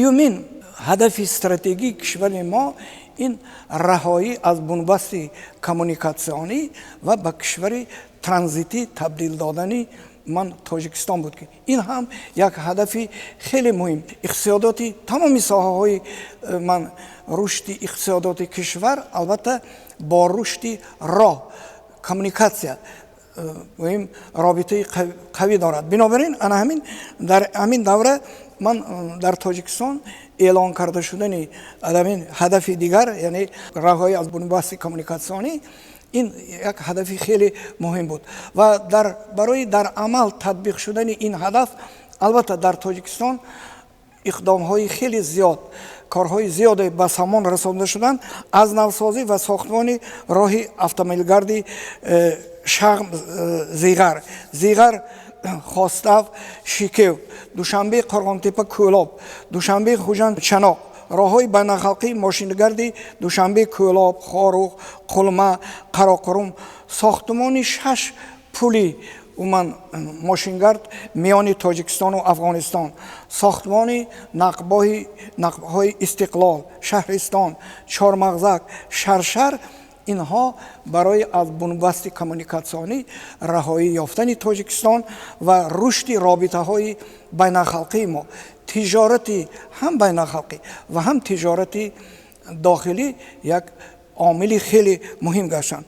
Сеюмин ҳадафи стратегии кишвари мо ин раҳоӣ аз бунбасти коммуникатсионӣ ва ба кишвари транзитӣ табдил додани ман Тоҷикистон буд, ки ин ҳам як ҳадафи хеле муҳим. Иқтисодоти тамоми соҳаҳои ман рушди иқтисодоти кишвар, албатта, бо рушди роҳ, коммуникатсия муҳим робитаи қавӣ дорад. Бинобар ин, ана ҳамин дар ҳамин давра ман дар Тоҷикистон эълон карда шудани ҳамин ҳадафи дигар, яъне раҳоӣ аз бунбасти коммуникатсионӣ, ин як ҳадафи хеле муҳим буд ва дар барои дар амал татбиқ шудани ин ҳадаф, албатта, дар Тоҷикистон иқдомҳои хеле зиёд, корҳои зиёде ба самон расонда шуданд. Аз навсозӣ ва сохтмони роҳи автомобилгарди Шағм Зиғар, Зиғар Хостав Шикев, Душанбе Қорғонтепа Кӯлоб, Душанбе Хуҷанд Чаноқ, роҳҳои байналхалқии мошингарди Душанбе Кӯлоб, Хоруғ, Қулма, Қароқурум, сохтмони шаш пули умуман мошингард миёни Тоҷикистону Афғонистон, сохтмони нақбҳои Истиқлол, Шаҳристон, Чормағзак, Шаршар. Инҳо барои аз бунбасти коммуникатсионӣ раҳоӣ ёфтани Тоҷикистон ва рушди робитаҳои байналхалқии мо, тиҷорати ҳам байналхалқӣ ва ҳам тиҷорати дохилӣ як омили хеле муҳим гаштанд.